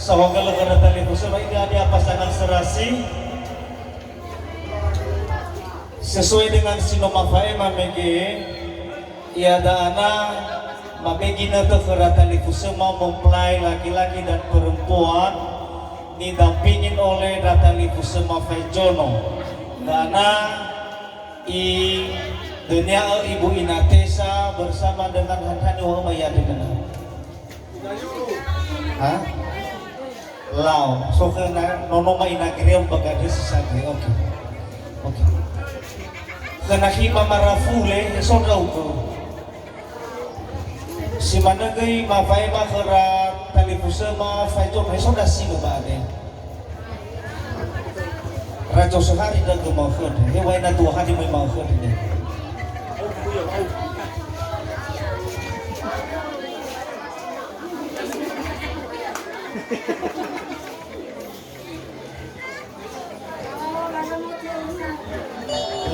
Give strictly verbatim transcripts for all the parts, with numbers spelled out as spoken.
Saohagölö khöra talifusöma, ini ada pasangan serasi. Sesuai dengan si no mafa'ema mege, iada'e na mabegi ginötö khöra talifusöma mempelai laki-laki dan perempuan, nidampingin oleh ndra talifusöma Faejono. Da'e na i dönia'ö Ibu Inatesa bersama dengan handra niŵa'öma ia dödöna. Ha? Lao, so khöna nonoma ina Greo ba gadrö si sagri. Oke. Oke. Khöna khima marafule, so ndra'ugö. Si manö göi mafa'ema khöra talifusöma Faejono, so ndra'ugö ba ade. Razo sehari ndra'ugö ma'ökhö andre. He wai na dua hari möi ma'ökhö andre.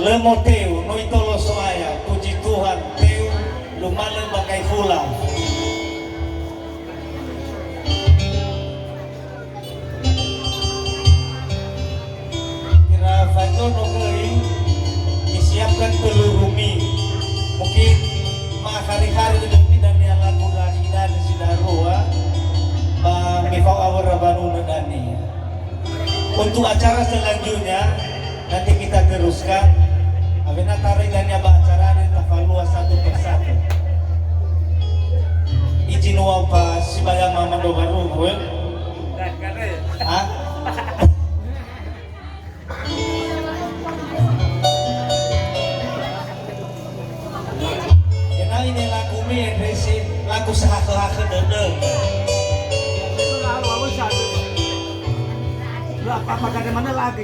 Lö moteu, no itolo So'aya, puji Tuhan, teu, lumalö ba Kaifula. Ira Faejono göi, disiapkan pelurumi. Mungkin ma'akhari-khari dödömi dania lagu dari dari si darua, ba mifao awöra wanunö dania. Untuk acara selanjutnya, nanti kita teruskan. Awena tarai dania ba acara ada tafalua satu persatu. Izin wa'u pa sibayang mama do baru, gue. Hah? Ena'ö ine lagu mi, Andre, si lagu sahakhö-hakhö dödö. Apa-apa gade mana lagi?